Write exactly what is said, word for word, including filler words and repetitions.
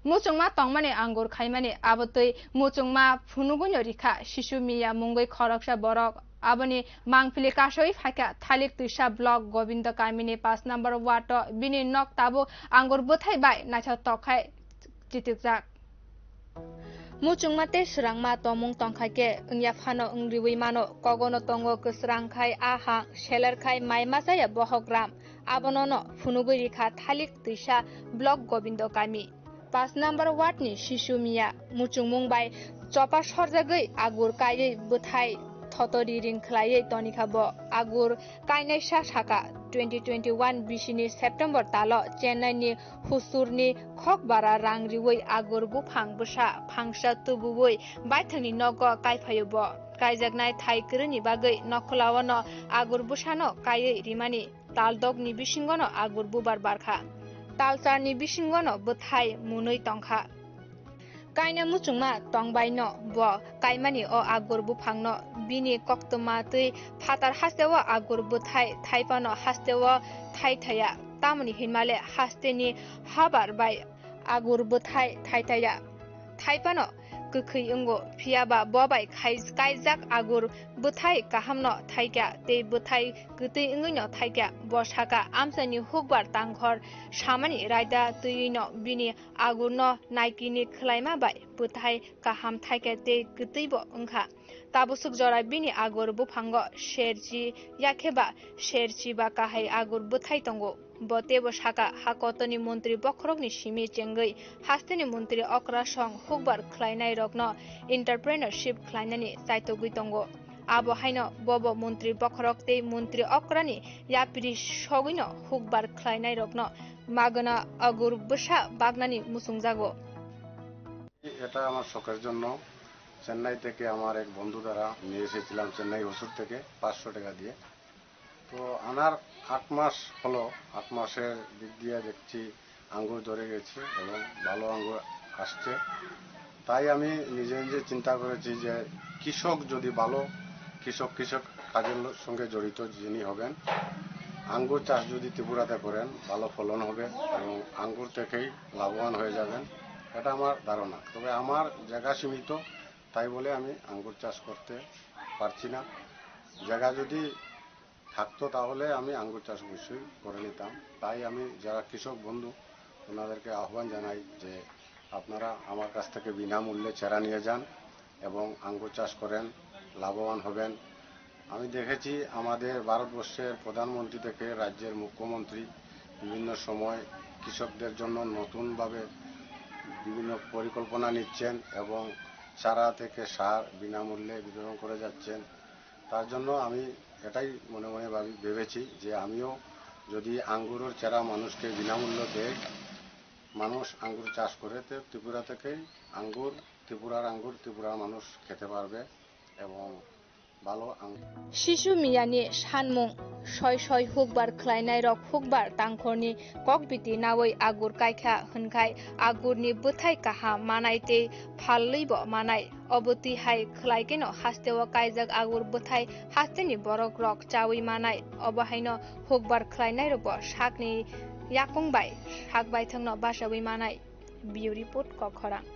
Muchungma tongmani angur khaimani, abotwi muchungma phunugwino rikha Shishu Miya mungwi khoroksa borok. Aboni mangpili kasoi phaikha Thalik Twisa block Gobindo kamini paanch number ward o bini nok tabuk angur bwthai bai naithok tok khai chitikjak. Muchungma tei swrangma tongmung tongkha khe wngya phano wngriwi mano, kogono tongo kwsrang khai a ha, seler khai mai machaya bohok ram, abonono phunugwi rikha Thalik Twisa block Gobindo kami. Paanch number ward ni Shishu Miya muchungmung bai chopa sorjagwi agur kaiwi bwthai thoto riring khlaiwi tonikha bo. Agur kainaisa saka twenty twenty-one bisini September talo Chennai ni Husurni khokbara rang riwi agur buphang bwsa phangsa tubuwi baithangni nogo kaiphaio bo. Kaijaknai thai kwrwini bagwi nokhwlaono agur bwsano kaiwi rimani taldokni bisingono agur bubar barkha. Talcharni bisingono bwthai munwi tongkha. Kaina muchungma tongbaino bo kaimani o agur buphangno bini koktwma twi phatar hasteo agur bwthai thaipano hasteo thaithaya, tamoni hinmale hasteni habar bai agur bwthai thaithaya. Thaipano kwkhwi wngo, phiyaba bo bai khai-, kaijak agur bwthai kahamno thaikha tei bwthai kwtwi wngwino thaikha. Bo saka amchaini hukbar tangkhor samani raida twiwino bini agurno naikini khwlaima bai bwthai kaham thaikha tei kwtwibo wngkha. Tabusuk jora bini agur buphango serchi yakhe ba serchi ba kahai agur bwthai tongo. Bo teibo saka, ha kotorni montri bokhorokni simi chengwi hasteni montri okra song hukbar khlainairokno entrepreneurship khlainani chaitogwi tongo. Abo haino bobo montri bokhorok tei montri okrani yapri sogwino hukbar khlainairokno magwna agur bwsa bagnani muchungjago. এটা আমার শখের জন্য চেন্নাই থেকে আমার এক বন্ধু দ্বারা নিয়ে এসেছিলাম, চেন্নাই হসুর থেকে পাঁচশো টাকা দিয়ে। তো আনার আট মাস হলো, আট মাসের দিক দিয়ে দেখছি আঙ্গুর ধরে গেছে এবং ভালো আঙ্গুর আসছে। তাই আমি নিজে নিজে চিন্তা করেছি যে কৃষক যদি ভালো, কৃষক, কৃষক কাজের লো-, সঙ্গে জড়িত যিনি হবেন, আঙ্গুর চাষ যদি ত্রিপুরাতে করেন, ভালো ফলন হবে এবং আঙ্গুর থেকেই লাভবান হয়ে যাবেন, এটা আমার ধারণা। তবে আমার জায়গা সীমিত, তাই বলে আমি আঙ্গুর চাষ করতে পারছি না। জায়গা যদি থাকতো, তাহলে আমি আঙ্গুর চাষ অবশ্যই করে নিতাম। তাই আমি যারা কৃষক বন্ধু, ওনাদেরকে আহ্বান জানাই যে আপনারা আমার কাছ থেকে বিনামূল্যে চারা নিয়ে যান এবং আঙ্গুর চাষ করেন, লাভবান হবেন। আমি দেখেছি আমাদের ভারতবর্ষের প্রধানমন্ত্রী থেকে রাজ্যের মুখ্যমন্ত্রী বিভিন্ন সময় কৃষকদের জন্য নতুনভাবে বিভিন্ন পরিকল্পনা নিচ্ছেন এবং চারা থেকে সার বিনামূল্যে বিতরণ করে যাচ্ছেন। তার জন্য আমি এটাই মনে মনে ভাবি, ভেবেছি যে আমিও যদি আঙ্গুরের চারা মানুষকে বিনামূল্য দেই, মানুষ আঙ্গুর চাষ করে, তো ত্রিপুরা থেকেই আঙ্গুর, ত্রিপুরার আঙ্গুর ত্রিপুরার মানুষ খেতে পারবে এবং ভালো আঙ্গুর। Shishu Miyani sanmung, soi soi hukbar khlainairok hukbar tangkhorni kokbiti nawi agur kaikha hwnkhai agurni bwthai kaham manai tei phalwibo manai. Obo twi hai khlai kheno hasteo kaijak agur bwthai hasteni borok rok chawi manai. Obo haino hukbar khlainairokbo sakni yakung bai sak baithangno bachawi manai. Bureau Report, Kokkhorang.